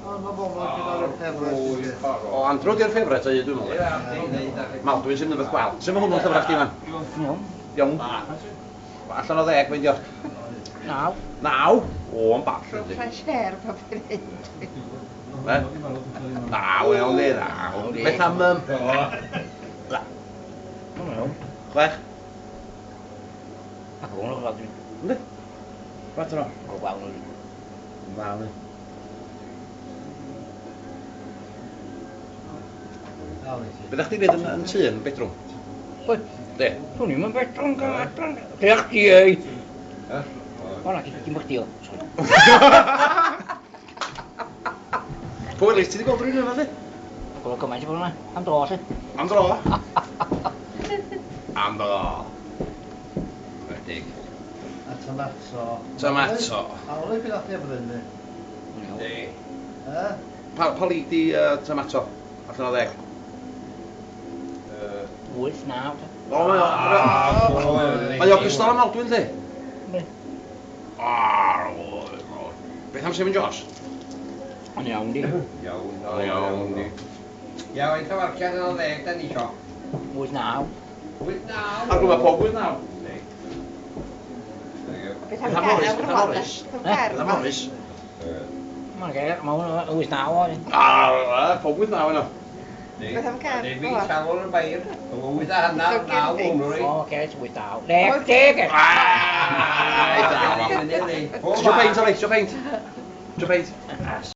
O, mae bobl gyda'r ffefryn. O, Andrew di'r ffefryn, dwi'n meddwl. Maldwyn sy'n mynd beth gwael. Sut mae hwnnw'n llyfrach chdi fan? Iawn. Iawn. Allan o 10, mae'n dio. 9. 9? O, yn ball, yndi. Fresh air, pa bryd. Ne? 9, iawn di, 9. Beth am... Iawn. 6? Ac o'n o'r dwi'n. Yndi? Fath yno? O, gwael nhw. Na, ni. Beth chdi wneud yn tŷ yn bedroom? Pwy? De. Swn i'm yn bedroom gael adran. Diolch di ei. O na, dim chdi o. Sori. Pwy Elis, ti wedi gweld rhywun yma, di? Gweld gymaint o bobl yma. Am dro, lle. Am dro? Am dro. Redig. A tomato. Tomato. A o'r bydd allan brynu. Yndi. Eh? Pa lig di tomato? Allan o 10? 8, 9. O, mae o... Mae o gystal am Maldwyn, lle? Yndi. Beth am Seven Josh? Ond iawn di. Iawn. Iawn di. Iawn, eitha marciad yn o 10, da ni isio. 8, 9. 8, 9. Ar gwybod pob 8, 9. Beth Beth am Morris? Beth am Morris? Beth am Morris? Mae'n gair, mae hwn yn 8, 9 o'n. A, pob 8, 9 yno. Beth am cer? Neu fi salwn yn bair. 8 a hanner, 9 hwnnw i. O, oce, 8, 9. Deg, deg! Ti isio peint, Oli? Ti isio peint? Ti isio peint?